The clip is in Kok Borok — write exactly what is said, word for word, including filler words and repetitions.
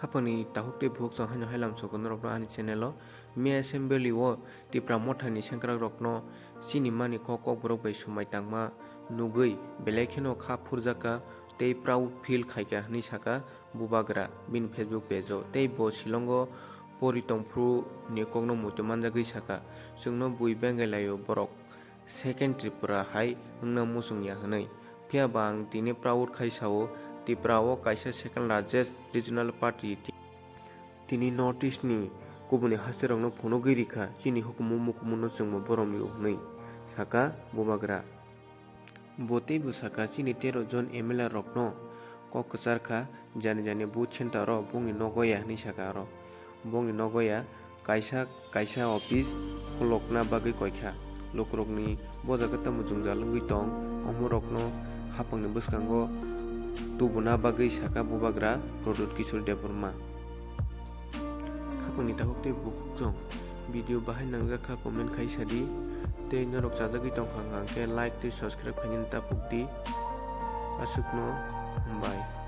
Hapangni takhuk tei bukhuk chwng haino hai lamsogo norokno ani channel o. May Assembly o Tipra Mothani sengkrakrokno chini mani kok kokborok bai swmai tangma nugwi belai kheno kha phurjakha tei proud feel khaikha hwnwi sakha Bubagra bini Facebook page o. Tei bo Shillong o pori tongphuru ni kokno muitu manjagwi sakha, "Chwngno bui bengai laio borok." Second Tripura hai wngna muchung ya hwnwi. Phiya ba ang tini proud khai sao, Tripura o kaisa second largest regional party. Tini North East ni kubuni haste rokno phunugwi rikha, chini hukumu mukumu no chwngbo borom yo hwnwi sakha Bubagra. Bo teibo sakha, chini tero jon M L A rokno kok kwchar kha, jani jani booth center o bongni nogo ya hwnwi sakha aro. Bongni nogo ya kaisa kaisa office khulokna bagwi koikha. Lukurokni bo jaga tamo jwngjal wngwi tong, omorokno hapangni bwskango tubuna bagwi sakha Bubagra Pradyut Kishore Debbarma. Hapangni takhuk tei bukhuk chwng video bahai nangjak kha comment khai sadi, tei norok chajagwi tongkha hwnkha khe like tei subscribe khainani ta pukdi. Aswkno hambai.